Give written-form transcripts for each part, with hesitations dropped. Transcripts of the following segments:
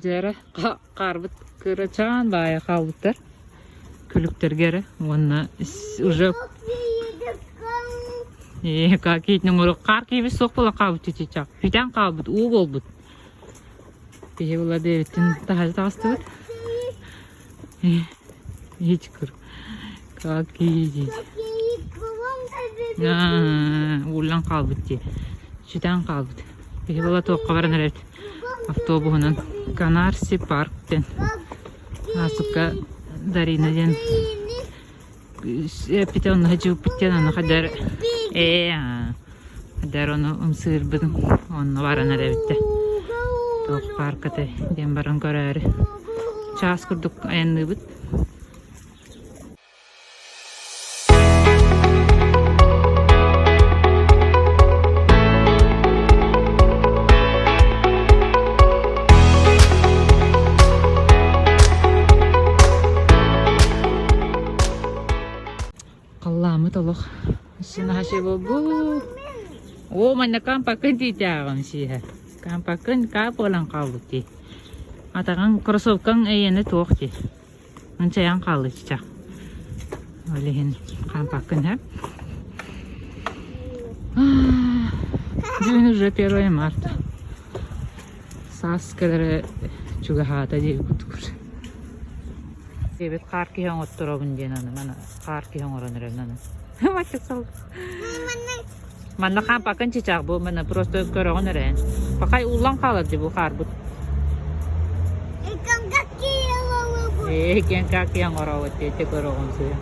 Дьэ хаарбыт кырачаан баайа хаалбыттар күлүктэргэ эрэ уонна уже Ээ, киитин оҥоро хаар киһибит суох буолан хаалбыт чычычах. Бүтэн хаалбыт, уу буолбут. Киһи була диэбиттин таһырдьа таҕыстыбыт. Ичкыр. Какие Ууллан хаалбыт дии. Сүтэн хаалбыт. Киһи була туохха баран эрэр автобуһунан Канарси парк диэн Аасыкка Дарина диэн эппитэ онно сылдьыбыппыт диэн аны хайдар ээ хайдар ону ымсыырбытым онно баран эрэбиттэ туох пааркатай диэн баран көрөөрү чаас курдук айанныыбыт Халлааммыт олох синаһа буолбут. Оо, манна кампакын тиитээҕин сииһэ. Кампакын каа буолан хаалбыт дии. Атаҕыҥ кроссовкаҥ эйиэнэ туох дии. Мынчайан хаалла чычах. Ол иһин хаампаккын һэ. Бүгүн уже 1 марта. Саас кэлэрэ чугаһаата дии курдук. Диэбит хаар киһи оҥотторобун диэн аны маны хаар киһи оҥорон эрэн аны. Маччык сал. Манна хаампаккын чычаах бу маны просто көрөҕүн эрэ эн. Пахай ууллан хаалар дии бу хаарбыт. Ээ, киэн какие оҥоробут диэти көрөҕүн сыа.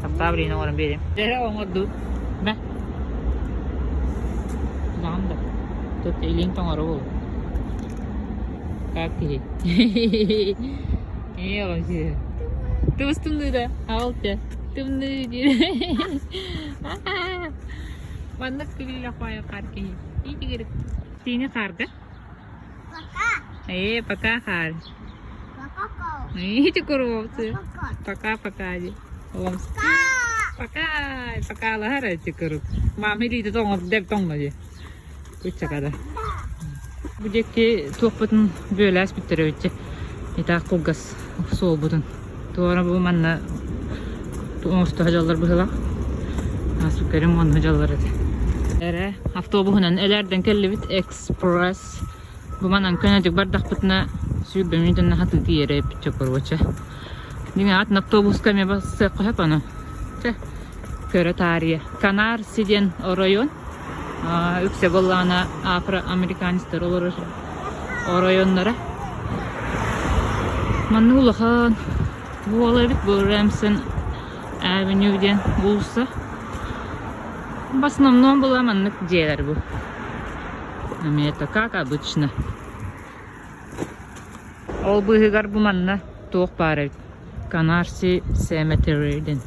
Таптаабылыын оҥорон биэриэм. Дьэ оҥорду. Мэ. Наҕан да. Тут илииҥ тоҥоро буолуо. Как киһи. Ээ, вообще. Тыбыс тымныыда. Аҕал те. Тымныы диир. Маннык күлүүлэх баайы хаар киһи. Иитигирик. Тиини хаарга. Пока. Ээ, пока хаар. Пока. Ити куруопсы. Пока-пока ди. Пока. Пока лаһар эти курук. Мама илиитэ тоҥор деп тоҥно ди. Куччакада. Бу диэки туохпутун бүөлээс бүттэрэбитчи. Итаах кылгас суолбутун. Туора бу манна оҥосто сылдьаллар быһыылаах. Ааспыккарым онно сылдьаллар этэ. Эрэ автобуһунан элээрдэн кэллибит экспресс. Бу манан көнөтүк бардахпытына сүүрбэ мүнүүтэннэ хатыы тиийэрэ эппитчэ короче. Дьиҥэ атын автобуска эмиэ бассыахха сөп аны. Чэ, көрө таарыйа. Канарси диэн оройуон. Үксэ буоллаҕына афроамериканецтар олорор оройуоннара. Маннык улахан буола эбит бу Рэмсон Авеню диэн уулусса. В основном была маннык дьиэлэр бу. Эмиэ это как обычно. Ол быыһыгар бу манна туох баар эбит? Канарси Cemetery диэн.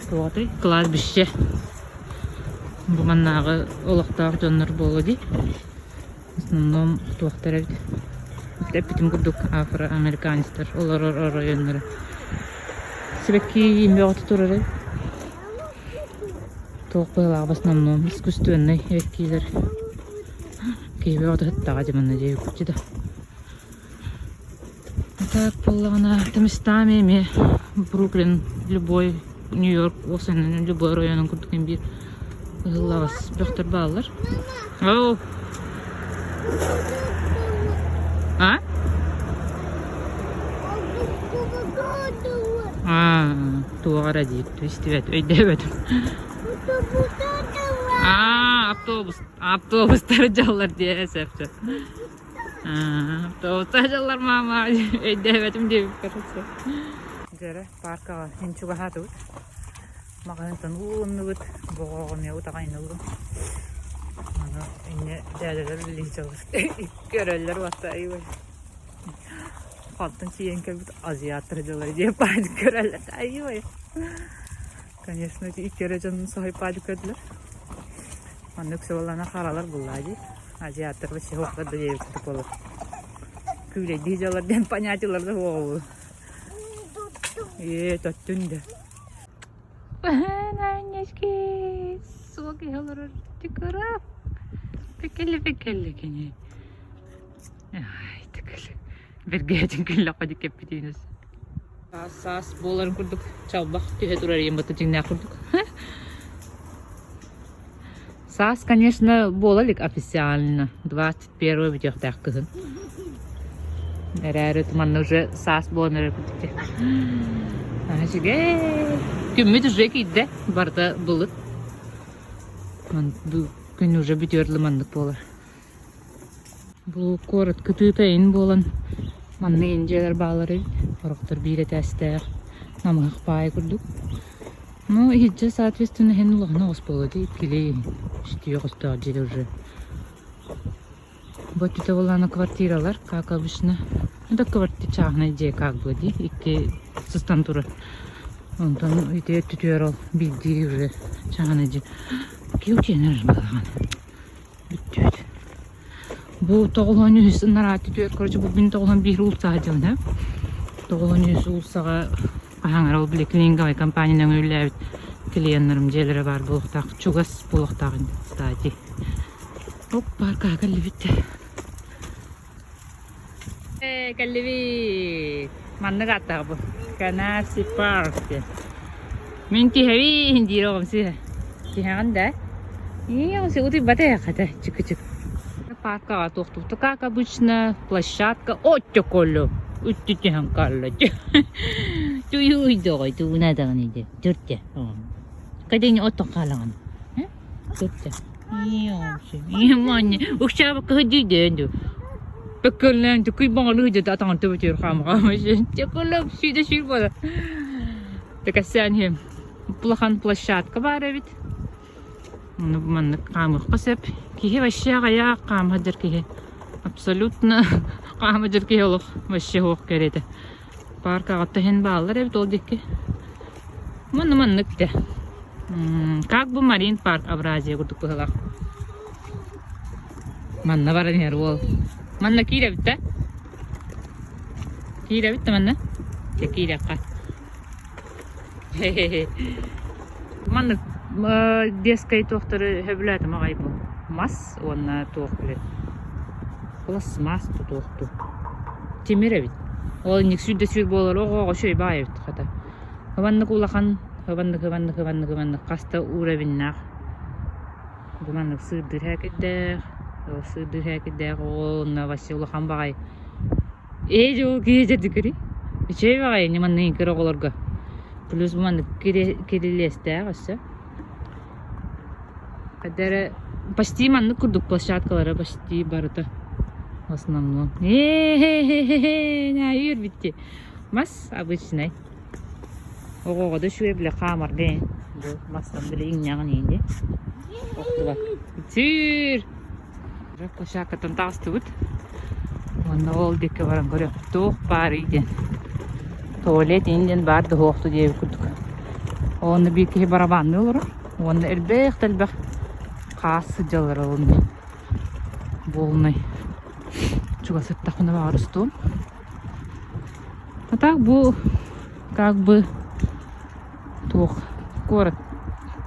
Туоҕуй? Кладбище. Бу маннааҕы олохтоох дьоннор буолуо дии. В основном туохтар эбит. Эппитим курдук афроамериканецтар олорор оройуоннара. Сибэкки бөҕөтө турар эбит. Туох быһыылаах в основном искусственнай сибэккилэр. Киһи бөҕөтө сыттаҕа дьэ манна дьиэ да. Так буоллаҕына местами эмиэ Бруклин любой Нью-Йорк уопсайынан любой оройуонун курдук биир ыһыллаҕас бөхтөр бааллар. Оо. А? А, туох эрэ диир, истибэт, өйдөөбөтүм. А, автобус, автобустар дьаллар диэ сөп сөп. Автобустар дьаллар маама, өйдөөбөтүм диэбиппэр Дьэрэ, паркаҕа ин чугаһаатыбыт. Маҕаһыынтан уулуннубут, боҕооҕо эмиэ утаҕайныллым. Аны инньэ дьээдэлэр үлэлии сылдьаллар. Көрөллөр уотта айыбай. Хантан тиийэн кэлбит азиаттар дьыллар диэн паадьык көрөллөр айыбай. Конечно, ити икки эрэ дьон соһуйпаадьык көрдүлэр. Маннык сылалана харалар буллаа дии. Азиаттар вообще да диэбит курдук буолар. Күүлэйдии дьаллар диэн понятиелар да буолуу. Ээ, тоттун да. Наанньашки, суох киһи олорор тикыра. Пекелли пекелли кини. Ай, тикили. Бэргэһэтин күллэххэ диккэппитиинэс. Саас-саас буоларын курдук чалбах түһэ турар ийэм бата дьиҥнээх курдук. Саас, конечно, буола илик официально. 21 бүтүөхтээх кыһын. Эрээри манна уже саас буолан эрэр курдук. Үчүгэй. Күммүт уже киирдэ. Барыта былыт. Күн уже бүтүөр маннык буолар. Бу куорат кытыыта ин буолан манна ин дьиэлэр бааллар эбит. Сорохтор биир этээстээх намыһах баай курдук. Ну, иһирдьэ соответственно иһин улахан оҕус буолуо дии, иккилии үстүү оҕустоох дьиэ уже. Бу өттүтэ буоллаҕына квартиралар, как обычно. Это квартира чааһынай дьиэ как бы дии, икки сыстан турар. Онтон ити өттүтүгэр ол биирдии уже чааһынай дьиэ. Киһи балаҕан. Бүттүбүт. Бу 93 ынараа түтүөр, короче, бу күн 91 уулсаҕа дьылына. 93 уулсаҕа хаһаҥар ол били клининговай компания нөҥүөлээбит клиеннарым дьиэлэрэ баар буолуохтаах, чугас буолуохтаах кстати. Оппа, кэллибит. Э, кэллибит. Маннык ааттаах бу. Канарси парк диэн. Мин тиһэбин диир оҕом сыыһа. Тиһэҕин да? Ии, оҕом утуйбата хата чык-чык. Паркаҕа туохтукту как обычно, площадка оттоколу. Үттү түһэн хаалла. Туйуйдоҕой тууна даҕаны дьэ. Түртэ. Кадыҥ оттон хаалаҕын. Түртэ. Укчаабакка сылдьыйдыан дуу. Пөккөллөөн тукуй баҕалыы дьэ атаҕын төбөтүгэр хаамаҕа. Чеколлоп сүүдэ сүүр буола. Тэкэссээн иһим. Улахан площадка баар эбит. Ону маннык хаамыахха сөп. Киһи вообще аҕыйах хаама сылдьар киһи. Абсолютно хаама сылдьар киһи олох вообще суох кэриэтэ. Паркаҕа иһин бааллар эбит ол диэки. Манна маннык дэ. Как бы Марин парк Авразия курдук быһылаах. Манна баран иһэр уол. Манна киирэбит да? Киирэбит да манна? Дьэ киириэххэ. Маннык детскай туохтары сөбүлээтим аҕай бу. Мас уонна туох билэр. Пластмасс тутуохту. Тимир эбит. Ол инник сүүрдэ сүүр буолар оҕо-оҕо үчүгэй баҕайы эбит хата. Ыбаннык улахан, ыбаннык ыбаннык ыбаннык ыбаннык хаста уровеннаах. Бу маннык сыырдыыр һээкирдээх, ол сыырдыыр һээкирдээх оҕо Вася улахан баҕайы. Ээ дьэ ол киһи дьэрдикири. Үчүгэй баҕайы маннык кыра оҕолорго. Плюс бу маннык кирилиэстээх өссө. Хайда эрэ почти маннык курдук площадкалара почти барыта в основном. Ээ үөрбүттэ. Мас обычный. Оҕоҕо да үчүгэй бile хаамарга ин. Бу мастан бile иҥнэҕин иин Охтубат. Сүүр! Площадкаттан таҕыстыбыт. Уонна ол диэки баран көрүөхпүт туох баарый диэн. Туалет иин диэн баар да суохту диэбит курдук. Уонна биир киһи барабанныы олорор. Уонна элбэх да элбэх хаас сылдьаллар олунна. Буолунай. Чугас ыттахпына баҕар устуом. А так бу как бы туох куорат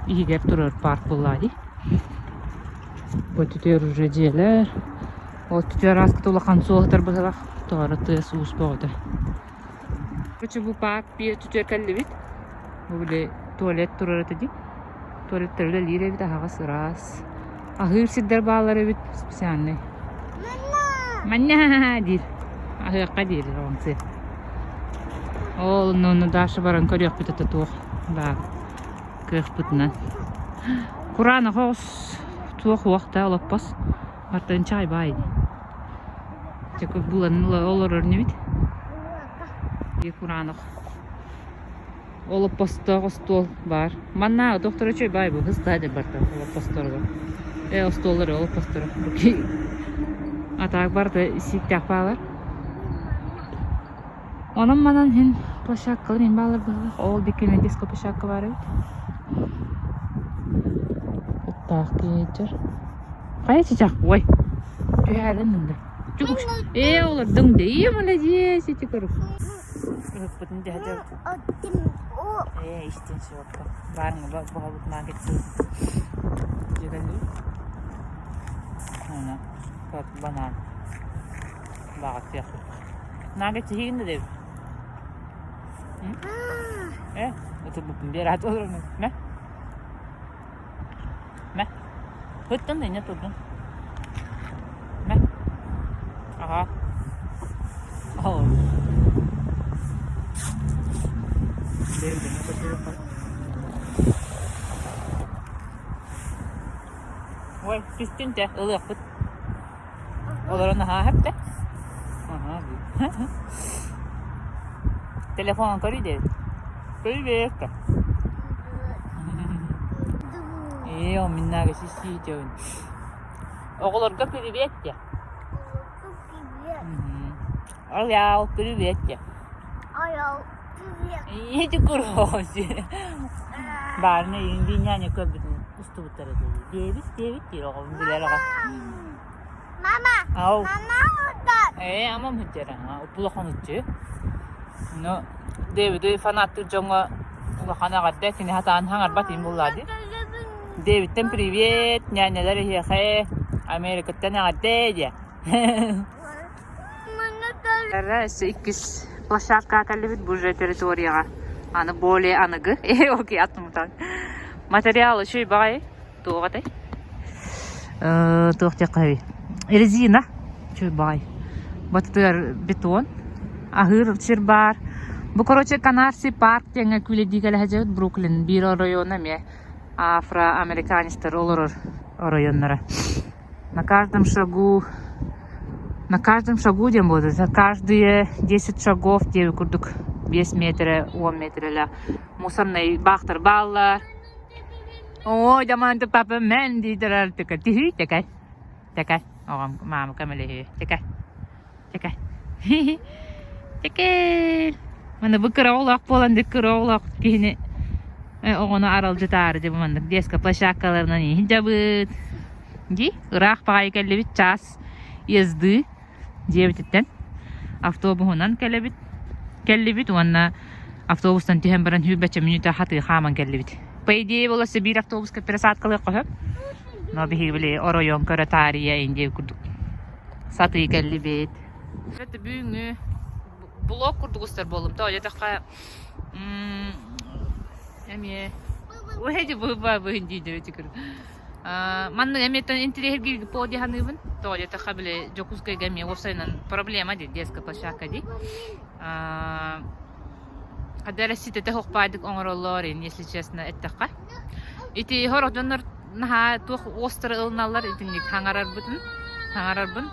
иһигэр турар парк буоллаҕа дии. Бу түтүөр уже дьиэлэр. Ол түтүөр ааскыта улахан суол сытар быһыылаах. Тоҕо тыас уус бөҕөтө. Короче, бу парк биир түтүөр кэллибит. Бу били туалет турар этэ дии. Туалеттар үлэлиир эбит, аһаҕас ыраас. Аһыыр сирдэр бааллар эбит специальный. Манна диир. Аһыахха диир оҕонсу. Ол онно Даша баран көрүөхпүт этэ туох баар кыахпытынан. Кураанах оҕус туох уох да олоппос. Мартын чай баай дии. Дьэ булан олорор инибит. Кураанах Олоппостоох остуол баар. Маннааҕы доктора үчүгэй баай бу ыстаа дьэ барда олоппосторго. Э остуоллары олоппосторо. А так барыта сииктээх баалар. Онон манан иһин площадкалар иһин баалар быһыылаах. Ол диэки детская площадка баар эбит. Ыттаах киһи Хайа чычах ой. Түһээлин мында. Ээ олордуҥ дии молодец ити курдук. Ыһыкпытын дьаһдьа Ээ, истин суоппа. Баарыҥа буһабыт маакет Дьэгэлли. Уна, банан. Баҕатыах. Наага чиһигин да дэбит. Э, ытырбыппын биэрэт олорон. Мэ. Мэ. Ыттан да инньэ турдун. Мэ. Аҕаа. Оо. Ой, түстүн те, ылыахпыт. Олорон аһаа хэптэ. Аһаа. Телефон көрүй диэбит. Привет. Ээ, ол миннааҕы сиссиитиэбин. Оҕолорго привет диэ. Аял, привет диэ. Аял, привет. Ити куроси. Баарына иҥ няня көрбүтүн устубуттар этэ. Диэбит, диэбит диир оҕом билэр оҕо. Мама, Ау. мама удар. Ээ, амам сылдьар улахан ыччы. Ну, Дэвиди фанаттыыр дьоҥҥо улахан эҕэрдэ, кини сатаан хаҥарбат им буллаа дии. Дэвидтэн привет, ньээньэлэр эһиэхэ, Америкаттан эҕэрдэ диэ. Эрэ өссө иккис площадкаҕа кэллибит бу уже территорияҕа. Аны более аныгы. Окей, аттымытан. Материал үчүгэй баҕайы. Туох этэй? Туох диэххэ Резина. Үчүгэй баҕайы. Батытыгар бетон. Аһыыр сир баар. Бу, короче, Канарси парк диэҥҥэ күүлэйдии кэлэ сылдьабыт Бруклин биир оройуона эмиэ афроамериканецтар олорор оройуоннара. На каждом шагу на каждом шагу диэн буолар каждые 10 шагов диэби курдук 5 метрэ, 10 метрэлээх мусорнай баахтар бааллар. Ой, даманты папа мен дийтэрэр тыка тиһүй тэкэй тэкэй оҕом маама көмөлөһүө тэкэй тэкэй тэкэй маны бу кыра оҕолоох буолан ди кыра оҕолоох киһини оҕону аралдьытаары дьэ бу маннык детская площадкаларынан иһин дии ыраах баҕайы кэллибит час езды дьиэбититтэн автобуһунан кэлэбит кэллибит уонна автобустан түһэн баран сүүрбэччэ мүнүүтэ хатыы хааман кэллибит. По идее буолла биир автобуска пересадкалыах сөп. Но биһиги били оройуон көрө таарыйа индия курдук сатыы кэллибит. Это бүгүҥҥү блок курдук устар буоллум. То дьэтахха эмиэ Уһэди быба быһын диидэр этикир. Маннык эмиэттэн интириэһиргиир по дии саныыбын. Тоҕо диэтэххэ, били Дьокуускайга эмиэ уопсайынан проблема дии, детская площадка дии. Хада эрэ ситэтэ суохпаайдык оҥороллор, если честно эттэххэ. Ити сорох дьоннор наһаа туох уостары ылыналлар итинник хаҥарарбытын, хаҥарарбын.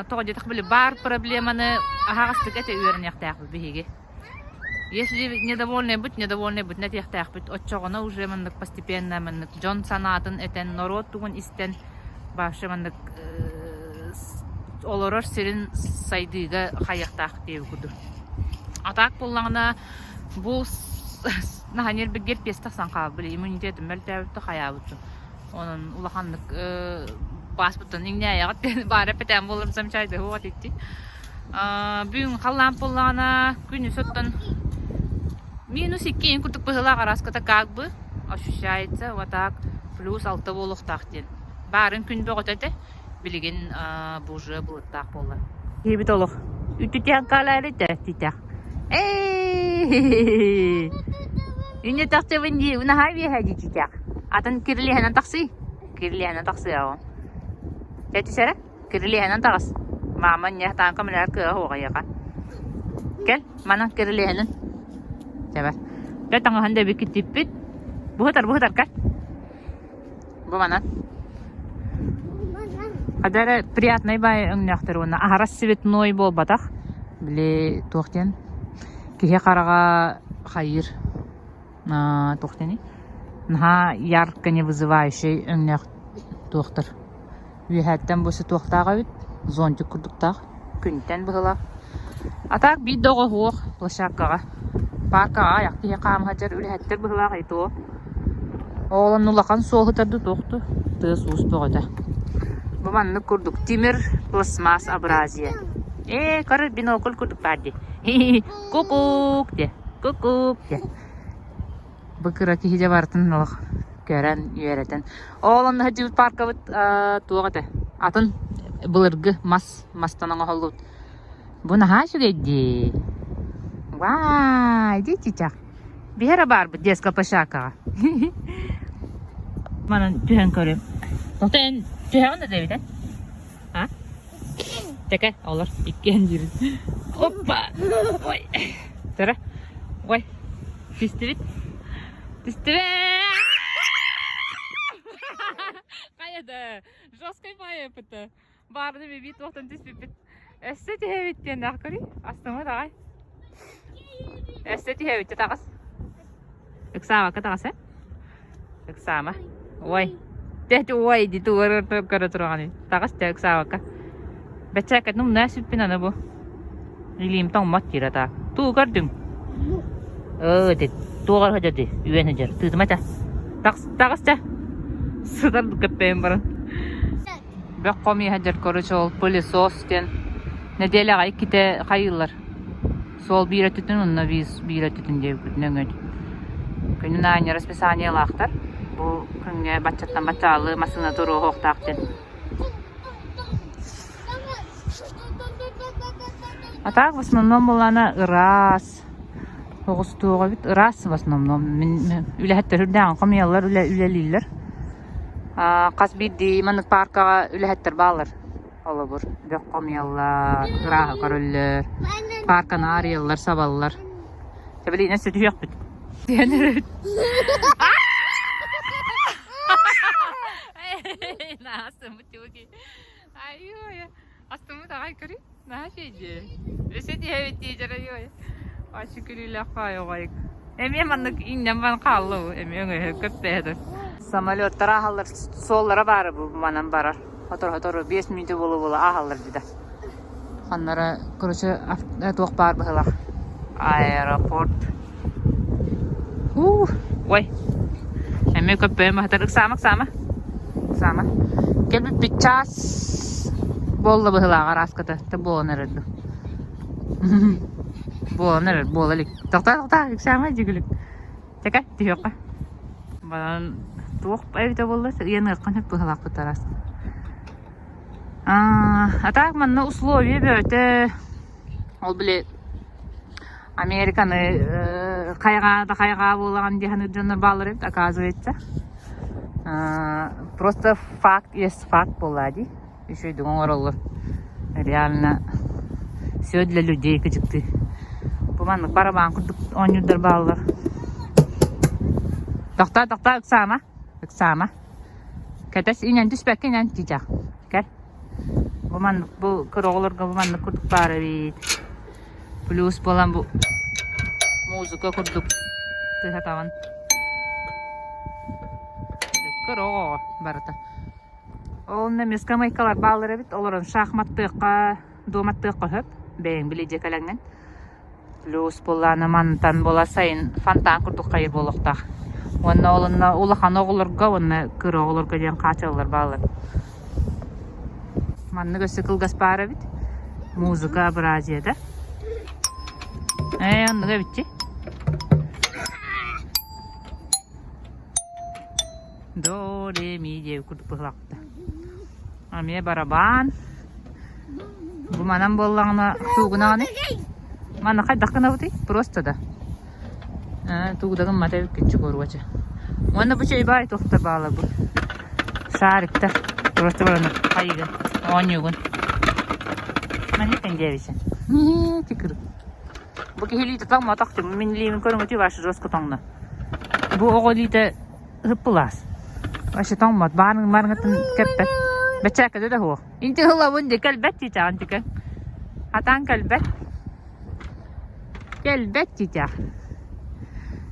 Тоҕо диэтэххэ, били баар проблеманы аһаҕастык этэ үөрэниэхтээхпит биһиги. Если недовольный быть, недовольный быть этиэхтээхпит. Оччоҕуна уже маннык постепенно маннык дьон санаатын этэн, норуот тугун истэн вообще маннык олорор сирин сайдыыга хайыахтаах диэби курдук. А так буоллаҕына бу наһаа ньиэрбиргэр пиэс тахсан хаалбыт, иммунитетым мөлтөөбүттэ хайаабыт. Онон улаханнык бааспыттан иҥнээйэҕит баара эппэтээн буоларым замечай да итти. Бүгүн халлаан буоллаҕына күнүс оттон -2 курдук быһыылаах араската как бы ощущается вот так +6 буолуохтаах диэн. Баарын күн бөҕөтө этэ билигин бу уже былыттаах буолла. Киһибит олох үтүтүөн каалаарыта титэх. Эй! Үнэ тахсыбын дии, унаһаа биэһэ дии титэх. Атын кирилиэһинэн тахсыы. Кирилиэһинэн тахсыаҕым. Чэ түсэрэ? Кирилиэһинэн таҕыс. Маама инньэ сатаан көмөлөһөр кыаҕа суоҕа Кэл, манан кирилиэһинэн. Чэ бар. Дьэ таҥаһын да эбиккит типпит. Буһутар, буһутар, кэл. Бу манан. Хада эрэ приятнай баай өҥнөөхтөр уонна аһарас цветной буолбатах. Били туох диэн киһи хараҕа хайыыр туох диэний наһаа ярко не вызывающий өҥнөөх туохтар үөһээттэн бу туохтаах эбит зонтик курдуктаах күнтэн быһыылаах а так биир да оҕо суох площадкаҕа паркаҕа айах киһи хаама сылдьар үлэһиттэр быһыылаах и то ол онно улахан суол сытар дуу туох дуу тыас-уус бөҕөтө бу маннык курдук тимир пластмасс абразия ээ көрөр бинокль курдук баар дии кукук диэ кукук диэ Бу кыра киһи дьэ барытын олох көрөн, үөрэтэн. Ол онно сылдьыбыт паркабыт туох этэ? Атын былыргы мас, мастан оҥоһуллубут. Бу наһаа үчүгэй дии. Вай, дии чичах. Биһи эрэ баарбыт детская площадкаҕа. Манан түһэн көрүм. Тоҕо эн түһэҕин да дэбитэн? А? Тэкэ, олор иккиэн диирин. Оппа! Ой! Тара. Ой. Түстүбүт. Түстүбүт! Хайа да, жесткой моя это. Баарыны бибит туохтан түспүппүт. Өссө түһэбит диэн даах көрүй. Астыммыт аҕай. Өссө түһэбит таҕыс. Ыксаабакка таҕыс э? Ыксаама. Ой. Тэт ой ди тугар көрө тураҕаный. Таҕыс тэ ыксаабакка. Бэчээккэтин умнаа сүппүн аны бу. Илиим тоҥмот диир атаа. Туу көрдүҥ? Өө ди туоҕар сылдьар ди үөн сылдьар. Тыытыма тэ. Таҕыс таҕыс тэ. Сытар көппөйөн баран. Бөх хомуйа сылдьар короче ол пылесос диэн нэдиэлэҕэ иккитэ хайыыллар. Суол биир өттүтүн онно биир өттүтүн диэбиккитин өҥөт. Күнүн аанньа расписаниелаахтар. Бу күҥҥэ баччаттан баччаалы массыына туруоһуохтаах диэн. А так в основном буоллаҕына ыраас оҕустуоҕа эбит ыраас в основном мин үлэһиттэр үрдээҕин хомуйаллар үлэлииллэр хас биирдии маннык пааркаҕа үлэһиттэр бааллар холобур бөх хомуйаллар ырааһы көрөллөр паарканы арыйаллар сабаллар Эбэлиинэ өссө түһүөхпүт түһэн эрэбит Астыммыт аҕай көрүй, наһаа үчүгэй Өссө түһэбит дии дьарайыай. Аччык күлүүлээх баай оҕойук. Эмиэ маннык иҥнэн баран хаалла бу, эмиэ өҥөһө көппөһө Самолеттар ааһаллар, суоллара баара бу манан барар. Сотору-сотору 5 мүнүүтэ буола-буола ааһаллар дии да. Ханнара, короче, туох баар быһыылаах. Аэропорт. Уу, ой. Эмиэ көппөйөн баһатар. Ыксаама, ыксаама. Ыксаама. Кэлбиппит чаас буолла быһыылаах арааската. Та буолан эрэр дуу. Буолан эрэр, буола илик. Тоқтаа, тоқтаа, ыксаама дьигилик. Тэкэ, түһүөххэ. Банан туох эбитэ буолла, ыйаныаххын сөп быһыылаахпыт араас. А так манна условия бөтө. Ол били Американы хайҕаа да хайҕаа буолаҕын дии саныыр дьоннор бааллар эбит, оказывается. Просто факт есть факт буоллаа дии. Үчүгэйдик оҥороллор. Реально все для людей кыдьыктыы. Бу маннык барабан курдук оонньуурдар бааллар. Тохтоо, тохтоо, ыксаама, ыксаама. Кэтэс инэн түспэккэ инэн тиийдэх. Кэл. Бу маннык бу кыра оҕолорго бу маннык курдук баар эбит. Плюс буолан бу музыка курдук тыһатаҕын. Кыра оҕоҕо барыта. Онно эмиэ скамейкалар бааллар эбит. Олорон шахматтыахха, дуоматтыахха сөп. Бэйэҥ били дьиэ кэлэҥҥин. Плюс буоллаҕына мантан буола сайын фонтан курдук хайыр буолуохтаах. Уонна ол онно улахан оҕолорго уонна кыра оҕолорго диэн хаачаллар бааллар. Маннык өссө кылгас баар эбит. Музыка абразията. Ээ, оннук эбитчи. До, ре, ми диэбит курдук быһылаахта. Эмиэ барабаан. Бу манан буоллаҕына туугунаҕыный? Манна хайдах гынабытый? Просто да. Тугу да гыммата эбиккин чугуруоча. Уонна бу чэй баай туохтар баалар бу. Шариктар. Просто баран хайыгын, оонньуугун. Маннык диэбисин. Тикыр. Бу киһи илиитэ тоҥмотох мин илиибин көрүҥүтүй ваше жестко тоҥно. Бу оҕо илиитэ Ыһыппылаас. Вообще тоҥмот, баарыҥ барыҥыттан кэппэт. Бэчээккэтэ да суох. Инти ылабын дии, кэлбэт тиитэҕин тикэ. Хатаан кэлбэт. Кэлбэт тиитэх.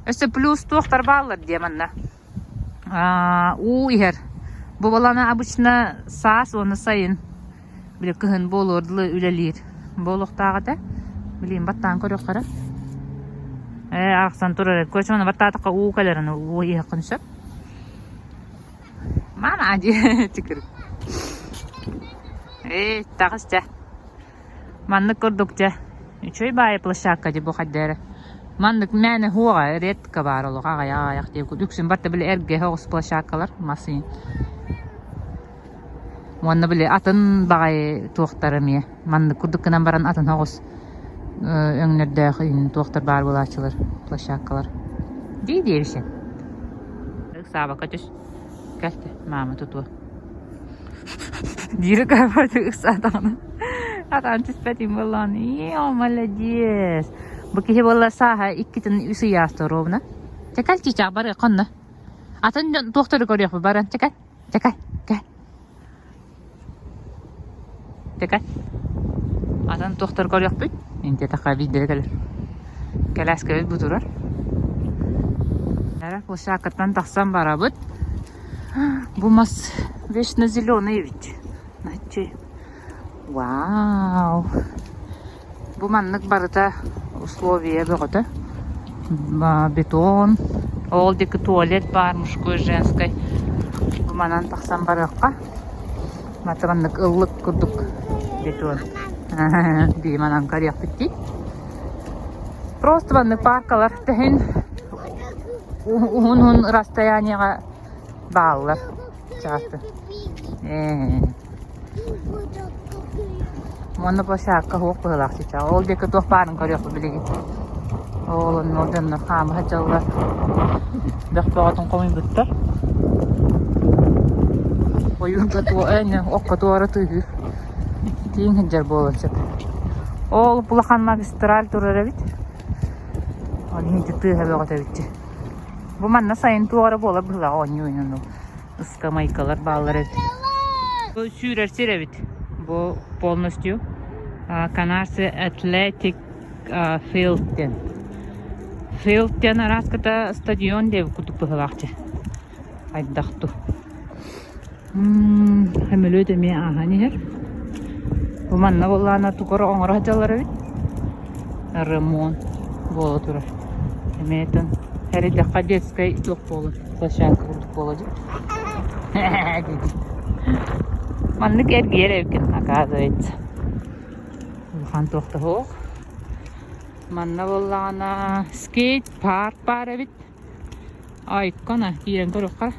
Өссө плюс туохтар бааллар дии манна. Уу иһэр. Бу балана обычно саас уонна сайын били кыһын буолуор дылы үлэлиир буолуохтаах этэ. Билигин баттаан көрүөххэ эрэ. Ээ, арахсан турар эбит. Короче, ону баттаатахха уу кэлэрин уу иһиэххин сөп. Мама дии тикир. Ээ, таҕыс дьэ. Маннык курдук дьэ. Үчүгэй баайы площадка дии бу хайда эрэ. Маннык мээнэ хуоҕа редко баар олох аҕыйах-аҕыйах диэбит. Үксүн барыта били эргэ оҕус площадкалар мас иин. Уонна били атын баҕайы туохтар эмиэ маннык курдук гынан баран атын оҕус өҥнөрдөөх туохтар баар буолааччылар площадкалар. Дии диэбишин. Ыксаабакка түс. Кэлтэ, маама тутуо. Диир ыкаабаты ыксаатаҕына. Атаан түспэтим буоллаҕына. Ээ, молодец. Бу киһи буолла сааһа иккитин үс ыйаахта ровно. Чэкэл чичаах барыах хонно. Атын дьон туохтары көрүөхпүт баран чэкэл. Чэкэл, кэл. Чэкэл. Атын туохтары көрүөхпүт. Интиэтэххэ биирдэрэ кэлэр. Кэлээскэбит бу турар. Эрэ площадкаттан тахсан барабыт. Бу мас вечно зеленый эбит. Начи. Вау! Бу маннык барыта условия бөҕөтө. Бетон. Ол диэки туалет баар мужской, женскай. Бу манан тахсан барыахха. Мата маннык ыллык курдук бетон. Дии манан көрүөхпүт дии. Просто маннык паркалар тэһин уһун-уһун расстояниеҕа бааллар. Чааты. Ээ. Уонна площадка суох быһыылаах сейчас. Ол диэки туох баарын көрүөхпүт билигин. Ол онно дьоннор хаама сылдьаллар. Бөх бөҕөтүн хомуйбуттар. Ойуурга туо окко туора тыаһыыр. Тииҥ сылдьар буолуон сөп. Ол улахан магистраль турар эбит. Ол иһин тыаһа бөҕөтө эбит. Бу манна сайын туох эрэ буолар быһыылаах оонньуу оонньону. Ыскамыайкалар бааллар эбит. Бу сүүрэр сир эбит. Бу полностью Канарцы Athletic Field диэн. Field диэн араас стадион диэбит курдук быһыылаах дьэ. Хайдах ту. Сөмөлүөт эмиэ ааһан иһэр. Бу манна буоллаҕына тугу эрэ оҥоро сылдьаллар эбит. Ремонт буола турар. Эмиэ атын эрэйдэххэ детскай туох буолар, площадка курдук буолар дии. Маннык эргийэр эбиккин, оказывается. Улахан туох да суох. Манна буоллаҕына скейт-парк баар эбит. Айкона киирэн көрүөххэ.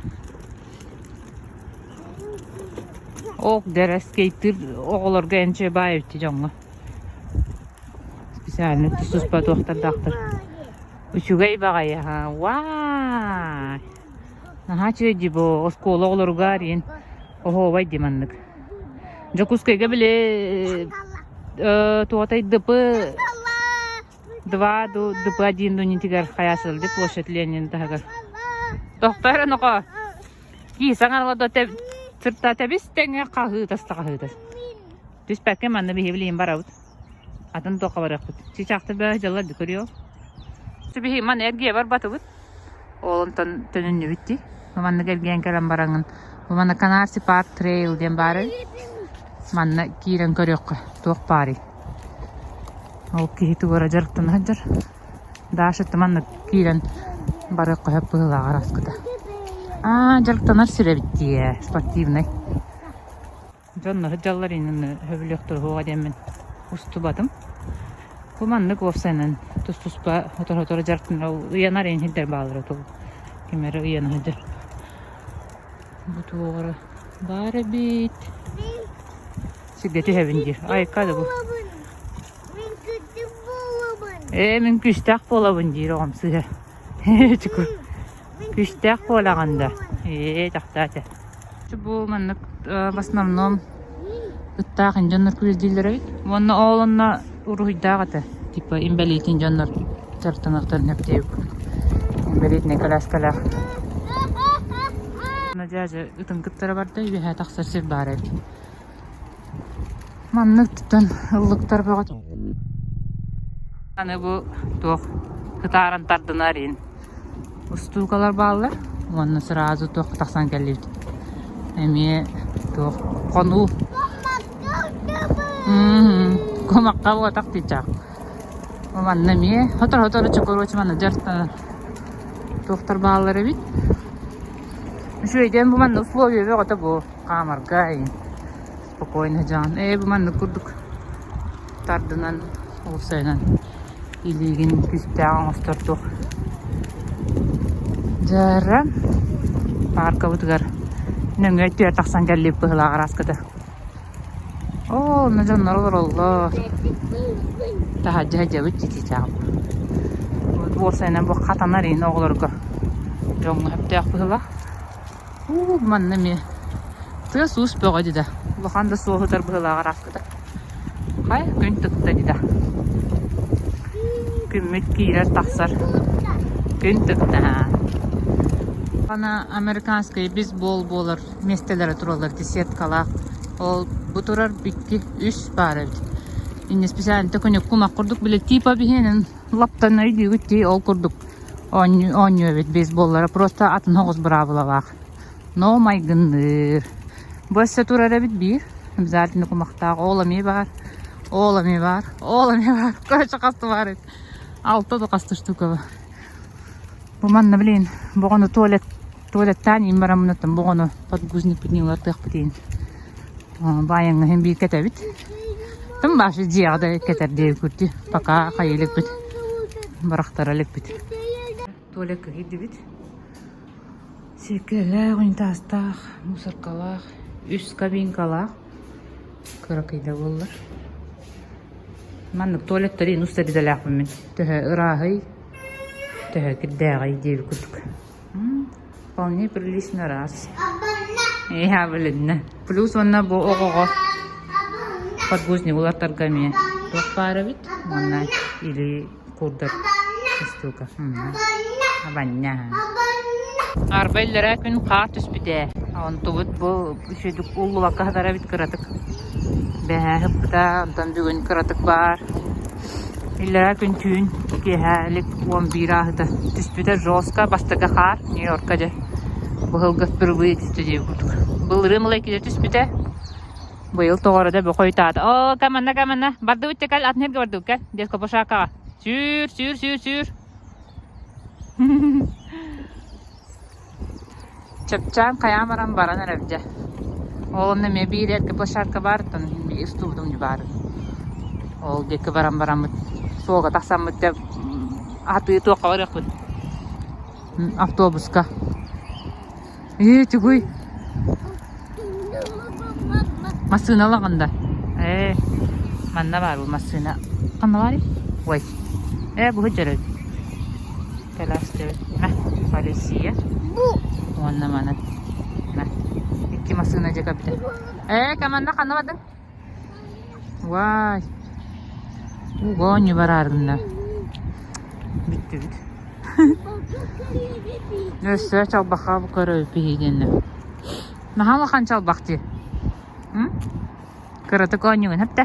Ок дэрэ скейтир оҕолорго энче баай эбит дьоҥҥо. Специально туспа туохтардаахтар. Үчүгэй баҕайы аһа. Вау! Наһаа үчүгэй дии бу оскуола оҕолоругар иин оһуобай дии маннык. Дьокуускайга били туотай ДП Два ду ДП-один дунитигэр хайа сылдьы площадь Ленин таһыгар. Тохтор оноко. Кии саҥарла да сырта тэбис тэҥэ хаһыытас да хаһыытас. Түспэккэ манна биһи билиин барабыт. Атын туохха барыахпыт. Чычаахта бөһө дьалла көрүө. Биһи ман эргиэ барбатыбыт. Ол онтон төнүннүбүт дии. Маннык эргийэн кэлэн бараҥын. Манна Канарси Парк Трейл диэн баарый. Манна киирэн көрүөххэ туох баарый. Ол киһи тугу эрэ дьарыктана сылдьар. Даша маннык киирэн барыахха сөп быһыылаах араскыта. Аа, дьарыктанар сир эбит дии ээ, спортивнай. Дьонно сылдьаллар иннин сөбүлүөхтэр уһуоҕа диэммин устубатым. Бу маннык уопсайынан тус-туспа сотору-сотору дьарыктанар ыйанар иһин сирдэр бааллара тугу ким эрэ ыйана сылдьар. Бу туох эрэ баар эбит. Сиргэ түһэбин диир. Айка да бу. Ээ, мин күүстээх буолабын диир оҕом сыыһа. Күүстээх буолаҕын да. Ээ, тахтаата. Бу маннык в основном ыттаах дьоннор күлдүүллэр эбит. Уонна ол онно уруһуйдаах этэ. Типа инбэлиитин дьоннор дьарыктаныахтарын сөп диэбит курдук. Инбэлиитинэй коляскалаах. Дьээдьэ ытын кыттара барда, үөһээ тахсар сир баар эбит. Маннык тутан ыллыктар бөҕө Аны бу туох кытааран тардынар иһин устуукалар бааллар уонна сразу туох тахсан кэллибит. Эмиэ туох хонуу кумахха буотах тыычаах. Манна эмиэ сотору-сотору чокуруочу манна дьарыктанар туохтар бааллар эбит. Үчүгэйдиэн бу манна условия бөҕөтө бу. Хаамарга спокойно дьаҕан ээ бу маннык курдук тардынан уопсайынан илиигин күүстээх оҥостор туох дьара пааркабытыгар нөҥүө өттүгэр тахсан кэллибит быһыылаах араскыта. Оо, онно дьоннор олороллор. Таһырдьа сылдьабыт чичичаах. Уопсайынан бу хатанар иһин оҕолорго дьоҥҥо сөптөөх быһыылаах. Уу, манна эмиэ тыас-уус бөҕө дии да. Улахан да суоһу ытар быһыылаах араскыта. Хай, күн тыкта дии да. Күммүт киирэр-тахсар. Күн тыкта. Ана американскай бейсбол буолар миэстэлэрэ тураллар десеткалаах. Ол бу турар икки, үс баар эбит. Инньэ специально төкүнүк кумах курдук били типа биһиэнин лаптан өйдүүгүт дии ол курдук оонньуу эбит бейсболлара просто атын соҕус быраабылалаах. Но майгынныыр. Бу өссө турар эбит биир. Обязательно кумахтаах. Ол эмиэ баар. Ол эмиэ баар. Ол эмиэ баар. Короче, хаста баар эбит. Алта да хаста штука бар. Бу манна, блин, боҕону туалет туалеттаан иин бараммын боҕону подгузник поднялартыахпыт иин. Баайаҥҥа иһин биир кэтэбит. Тым башы дьиэҕэ да кэтэр диэбиккит пока хайа иликпит. Барахтара иликпит. Туалекка киирдибит. Сиэркилэлээх, унитазтаах, мусоркалаах, үс кабинкалаах кыракый да буоллар. Маннык туалеттары иин устар идэлээхпин мин. Төһө ырааһый, төһө кирдээҕий диэбит курдук. Вполне прилично раз. Ээ, билиннэ. Плюс уонна бу оҕоҕо подгузник улартарга эмиэ туох баар эбит уонна или курдар штука. Абанньа. Арба иллэрээ күн хаар түспүтэ. Онтубут бу үчүгдүк уллубакка сытар эбит кыратык. Бэһээ ыппыта, онтон бүгүн кыратык баар. Иллэрээ күн түүн киэһээлик 11 ааһыта түспүтэ жестко бастакы хаар Нью-Йорка дьэ. Быһылга впервые түстэ диэбит курдук. Былырыын ыла иккитэ түспүтэ. Быйыл тоҕо эрэ бохойтаата. Оо, каманна, каманна. Бардыбыт кэл, атын сиргэ бардыбыт кэл. Детка пошакаҕа. Сүүр, сүүр, сүүр, сүүр. Чапчаан хайаан баран баран эрэр дьэ. Ол онно эмиэ биир эргэ площадка баар, оттон устуубутум баар. Ол диэки баран бараммыт суолга тахсаммыт дьэ атыы туохха барыахпыт автобуска. Ээ, тугуй? Массыына ылаҕын да? Ээ, манна баар бу массыына. Ханна баарый? Ой. Ээ, бу сылдьар эбит. Кэлээстэбит. Мэ, полиция. Уонна маны. Мэ. Икки массыына дьэ кэбитэ. Ээ, команда ханна бардыҥ? Вай. Ууга оонньуу барааргынна. Бүттүбүт. Өссө чалбахха көрөбүт биһигиннэ. Наһаа улахан чалбах дии. Кыратык оонньуугун эптэ.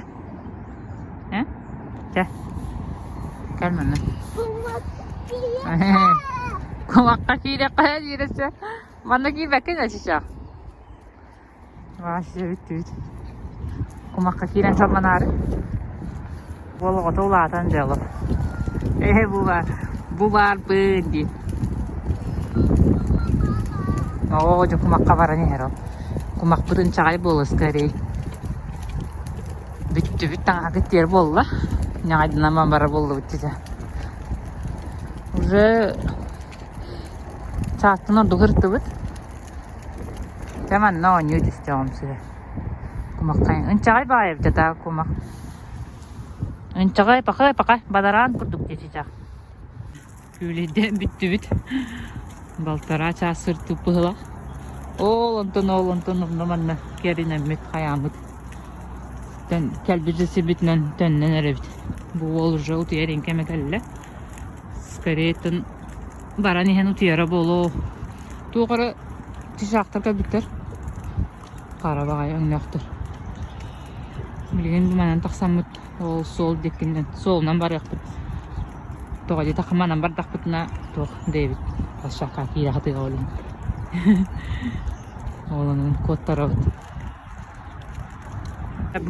Э? Чэ. Кэл манна. Кумахха киириэххэ диирэ Манна киирбэккин да чычах. Вася бүттүбүт. Кумахха киирэн салманаары. Уол оҕото улаатан дьоло. Ээ бу баар, бу баарбын дии. Оо, дьэ кумахха баран иһэр ол. Кумахпыт ынчаҕай буолуо скорей. Бүттүбүт таҥаһа тиэр буолла. Ньаҕайданан барар буоллубут дьэ. Уже чаастан ордук ырыттыбыт. Дьэ манна оонньуу түстэҕим сүрэ. Кумаххай. Ынчаҕай баҕайы эбит этэ кумах. Ынчаҕай пахай пахай бадараан курдук дии чычах. Күүлэйдээн бүттүбүт. Балтараа чаас сыртыы быһылах. Ол онтон ол онтон онно манна кэринэммит хайааммыт. Тэн кэлбит сирбитинэн төннөн эрэбит. Бу уол уже утуйар кэмэ кэллэ. Скорее баран иһэн утуйара буолуо. Туох эрэ чычаахтар кэлбиттэр. Хара баҕайы өҥнөөхтөр. Билигин манан тахсаммыт ол суол диэкинэн суолунан барыахпыт. Тоҕо диэтэххэ манан бардахпытына туох диэбит площадка киирэ сатыыга олин. Ол онон куоттарабыт.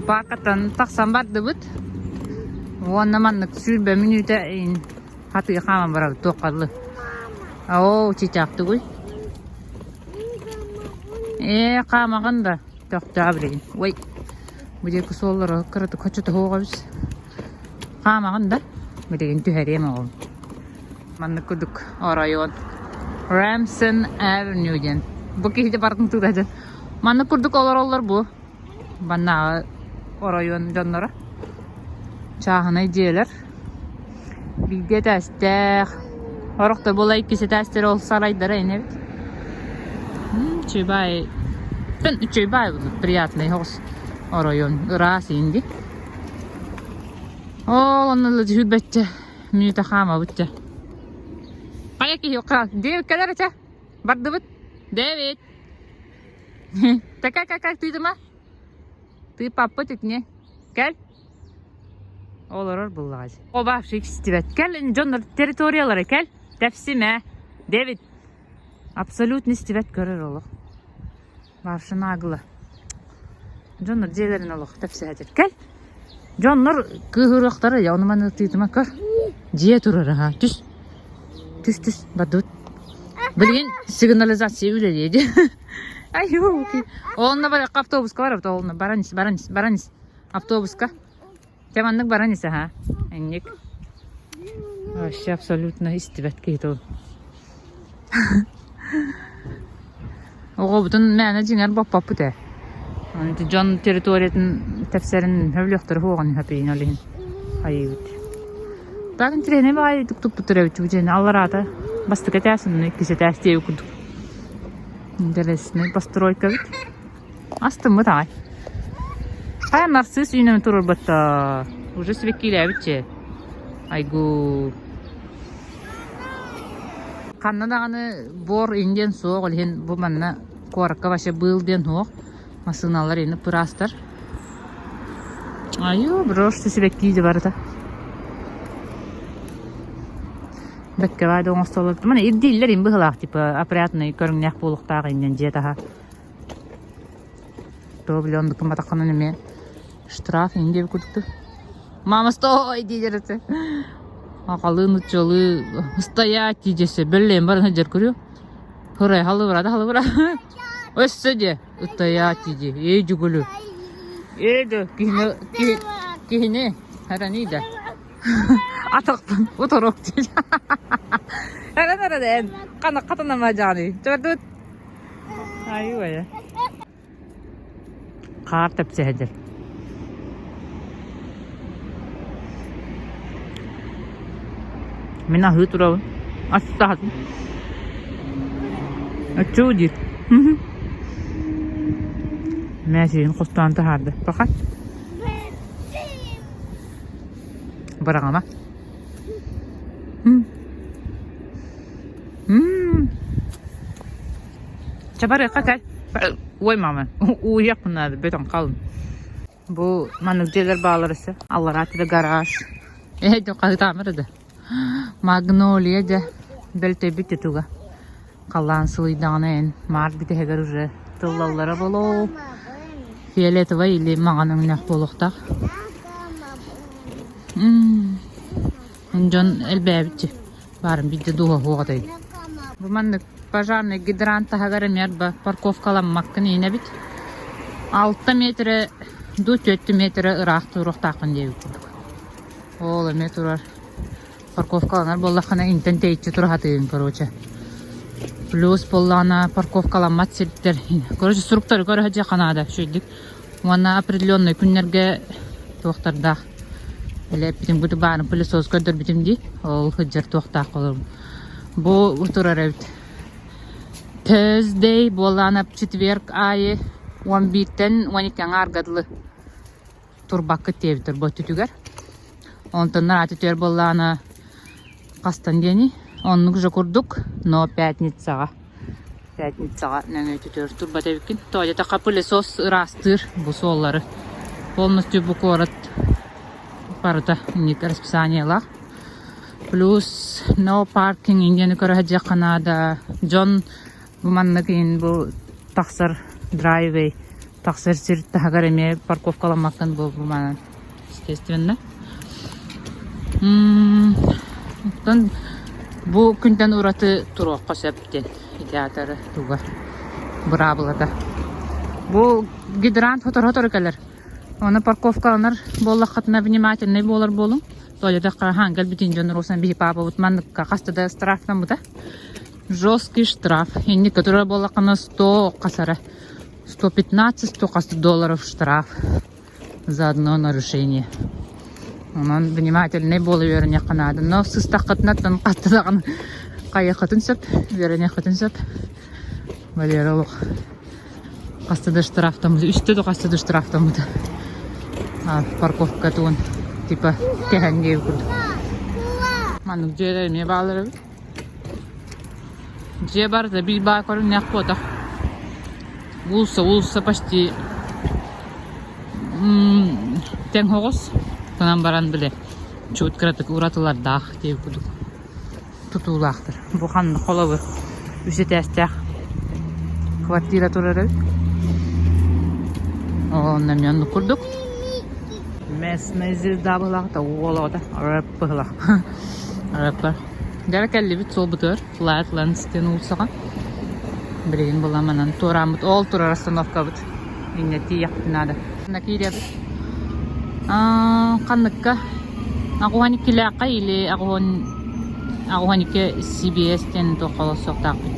Пааркаттан тахсан бардыбыт. Уонна маннык 20 мүнүүтэ хатыы хааман барабыт туохха дылы. Оо, чычаах тугуй? Ээ, хаамаҕын да тохтоо билигин. Ой, бу диэки суоллара кыратык хочотоһуох эбит. Хаамаҕын да билигин түһэриэм оҕом. Маннык курдук оройуон. Рэмсон Авеню диэн. Бу киһи барытын тыытадын. Маннык курдук олороллор бу. Маннааҕы. оройуон дьонноро. Чааһынай дьиэлэр. Бииргэ этээстээх. Сорох да буола иккис этээстэр ол сарайдара ини эбит. Үчүгэй үчүгэй приятный соҕус оройуон. Ыраас инди. Ол онно сүүрбэччэ мүнүүтэ хаамабыт дьэ. Хайа киһи Дэвид кэлэр этэ. Бардыбыт. Дэвид. Такая как тыытыма. Тыыппаппыт итини. Кэл. Олорор буллаҕа. Оба истибэт. Кэл дьоннор территориялары кэл. Тэпсимэ. Дэвид. Абсолютно истибэт көрөр олох. Баршы нагло. Дьоннор дьиэлэрин олох тэпсэһэтир. Кэл. Дьоннор кыыһырыахтара я ону маны тыытыма көр. Дьиэ турар аха. Түс. Түс түс. Бардыбыт. Билигин сигнализация үлэлиэ дии. Ай Онно бар автобуска барабыт олно баран ис баран ис баран ис автобуска. Дьэ маннык баран ис аха. Инник. Вообще абсолютно истибэт киһи ол. Оҕобутун мээнэ дьиҥэр боппоппут ээ. Дьон территориятын тэпсэрин өлүөхтэрэ суоҕун хапыйын ол иһин хайыыбыт. Так интэриэһинэй баҕайы туппуттар эбит бу дьиэни аллараата бастакы этээс онно иккис этээс диэбит курдук. Интересный постройка эбит. Астыммыт аҕай. Хайа нарцисс үүнэн турарбатта. Уже сибэккиилээбит Айгу. Ханна даҕаны буор индиэн суох, ол иһин бу манна куоракка вообще быыл диэн суох. Массыыналар ини пыраастар. Айуу, брошь сибэккии дьэ барыта. Бэккэ баайда оҥостоллор. Маны ирдииллэр им быһылаах типа опрятный көрүҥнээх буолуохтаах иннин дьиэ таһа. То били оннук гымматаххына эмиэ штраф иҥин диэбит курдук. Мама стой диир этэ. Аҕалыы нуччалыы стоять диэсе бэллээн баран сылдьар көрүө. Хырай халыбырада халыбыра. Өссө диэ стоять дии эй дьугулу. Эй да киһини киһини харани да. Атахпын уторок диир. Эрэн эрэн қана қатанама жаны. Төрдүт. Айуу Хаар тэпсэһэдэр. Мин аһыы турабын. Астаһатын. Оччуу диир. Мээсиин хостоон таһаарда. Пока. Быраҕама. Чэ барыахха кэл. Ой, мама, уйуохпун наада, бүтэн халын. Бу маннык дьиэлэр бааллар өссө. Аллараа түбэ гараж. Ээ, дьэ хаһыытаамыр да. Магнолия дьэ, бөлтөйбүт тутуга. Халлаан сылыйдаҕына эн маар бүтэһигэр уже тыллаллара болоо. Фиолетовай или маҥан өҥнөөх буолуохтаах. Дьон элбээбитчи. Баарын биирдэ дууһа суох этэй. Бу маннык пожарный гидрант таһыгар эмиэ парковкаламмаккын иинэбит. 6 метрэ дуу 4 метрэ ыраах туруохтааххын диэбит курдук. Ол эмиэ турар. Парковкаланар буоллаххына интэн тэйиччи тураһатыыгын короче. Плюс буоллаҕына парковкаламмат сирдэр. Короче суруктары көрө сылдьыахха наада үчүгэйдик. Уонна определенный күннэргэ туохтардаах Элэ эппитим бу баарын пылесос көрдөрбүтүм дии. Ол сылдьар туохтаах олорум. Бу турар эбит. Thursday буоллаҕына четверг аайы 11-тэн 12 аҥаарга дылы турбаккыт диэбиттэр бу өттүтүгэр. Онтон ааты түөр буоллаҕына хастан диэний? Оннук же курдук, но пятницаҕа. Пятницаҕа нөҥүө түтүөр турбат эбиккин. Тоойотоххо пылесос ыраастыыр бу суоллары. Полностью бу куорат барыта инник расписаниелаах. Плюс no parking индияны көрө сылдьыахха наада. Дьон бу маннык иһин бу тахсар driveway тахсар сир таһыгар эмиэ парковкаламмаккын бу бу манан естественно. Оттон бу күнтэн ураты туруохха сөп диэн театры туга быраабылата. Бу гидрант сотору-сотору кэлэр. Оны парковкаланар буоллаххытына внимательный буолар буолуҥ. Туалетахха хаан кэлбитин дьон русан биһи паапабыт манныкка хаста да штрафтаммыта. Жесткий штраф. Инникке турар буоллаххына 100 хасара. 115 100 долларов штраф. За одно нарушение. Онон внимательнай буола үөрэниэххэ наада. Но сыстаххытына оттон хатта даҕаны хайыаххытын сөп, үөрэниэххитин сөп. Валера олох хаста да штрафтаммыта, үстэ да хаста да штрафтаммыта. А, парковка тугун типа кэһэн диэбит курдук. Маннык дьиэлэр эмиэ бааллар эбит. Дьиэ барыта биир баа көрүҥнээх буотах. Уулусса, уулусса почти тэҥ соҕус. Гынан баран били чуут кыратык уратылардаах диэбит курдук тутуулаахтар. Бу ханна холобур үс этээстээх квартира турар эбит. Онно эмиэ оннук курдук. Местная звезда быһылаах уол оҕото рэп быһылаах. Рэппер. Дьара кэллибит суолбутугар Flatlands диэн уулуссаҕа. Билигин була манан туорааммыт ол турар остановкабыт. Инньэ тиийэхпит наада. Манна киирэбит. Ханныкка? Аҕуһан иккилээххэ или аҕуһан аҕуһан икки CBS диэн туохха олорсуохтаахпыт.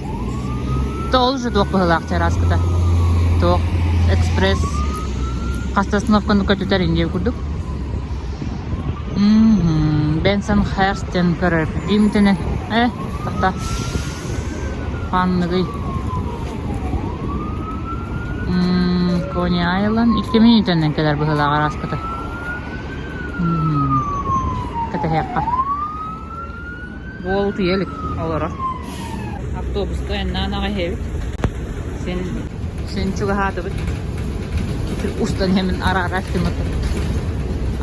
Тоол уже туох быһыылаах чарааскыта. Туох экспресс хаста остановканы көтүтэр индия курдук. Бенсон Херстен көрөр Димтини э тохто ханныгый Кони Айленд 2 мүнүүтэнэн кэлэр быһыылаах арааската кэтэһиэххэ Буол утуйа илик олорор автобуска айаннаан аҕай иһэбит син син чугаһаатыбыт устан иһэммин араара эттим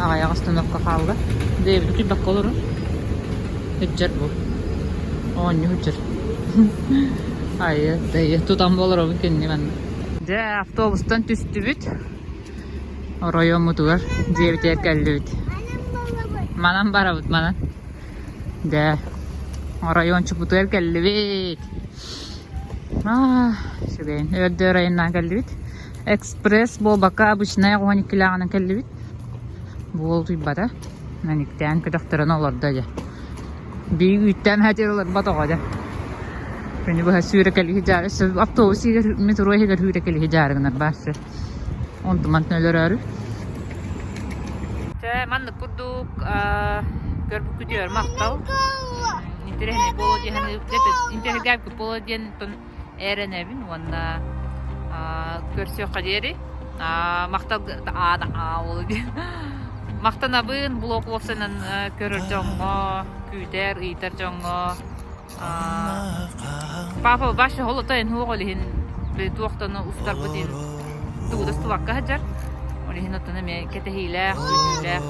аҕыйах остановка хаалла Дэвид утуйбакка олорор сылдьар бу оонньуу сылдьар айы дайы тутан олоробун кинини манна дьэ автобустан түстүбүт оройуоммутугар дьиэбитигэр кэллибит манан барабыт манан Дьэ, оройуончукпутугар кэллибит. Аа, үчүгэйин. Өрдө оройуннаан кэллибит. Экспресс буолбакка обычнай оҕуһан иккилээҕинэн кэллибит. Буол утуйбата. Мэниктээн көтөхтөрөн олордо дьэ. Биир үүттээн хатыр олорбот оҕо дьэ. Күнү быһа сүүрэкэлиһи дьаары автобус иһигэр метро иһигэр сүүрэкэлиһи дьаарыгынар баарсы. Онтумантан өлөрөөрү. Чэ, маннык курдук көрбүккүтүгэр махтал. Интэриэһинэй буолуо диэн интэриэһиргээбиккит буолуо диэн эрэнэбин уонна көрсүөххэ диэри махтал махтанабын блог уопсайынан көрөр дьоҥҥо, күүтэр, ыйытар дьоҥҥо Папа вообще холото эн хуох ол иһин туохтан устарбыт иһин тугу да устубакка сылдьар. Ол иһин оттон эмиэ кэтэһиилээх, күүтүүлээх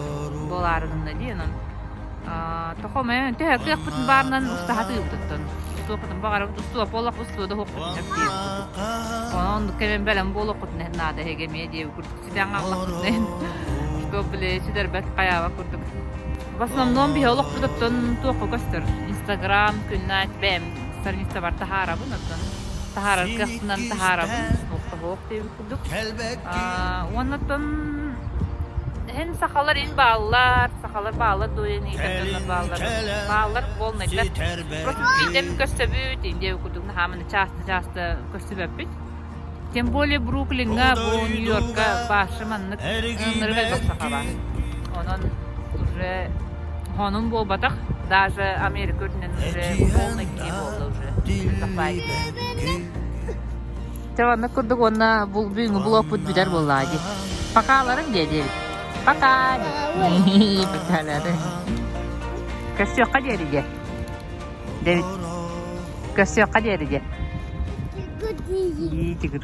буолаары гынна дии онон тохо мэ төһө кыахпытын баарынан устаһатыыбыт оттон устуохпутун баҕарабыт устуо буоллах устуо да уһуохпутун сөп диэбит курдук. Онон оннук кэмин бэлэм буолуоххутун иһин наада эһиги эмиэ диэбит курдук сүтэн хааллахпытын иһин что били сүтэрбэт хайаабат курдук. В основном биһи олохпут оттон туохха көстөр? Инстаграм, күннээх бэйэм страницабар таһаарабын, оттон таһаарар кыахпынан таһаарабын, суох диэбит курдук. Уонна оттон эн сахалар ин бааллар, сахалар бааллар дуо диэн ыйытар дьоннор бааллар. Бааллар полнайдар. Просто биирдэ көстөбүт, диэбит курдук наһааманы часто-часто көстүбэппит. Тем более Бруклиҥҥа, бу Нью-Йоркка башы маннык ынырык элбэх саха баар. Онон уже хонун буолбатах, даже Америка үрдүнэн уже полный киһи буолла уже. Чэ, оннук курдук уонна бүгүҥҥү блогпут бүтэр буоллаҕа дии. Покаларыҥ диэ диэбит. Пока дии. Покалары. Көрсүөххэ диэри диэ. Дэвид. Көрсүөххэ диэри диэ. Тигр.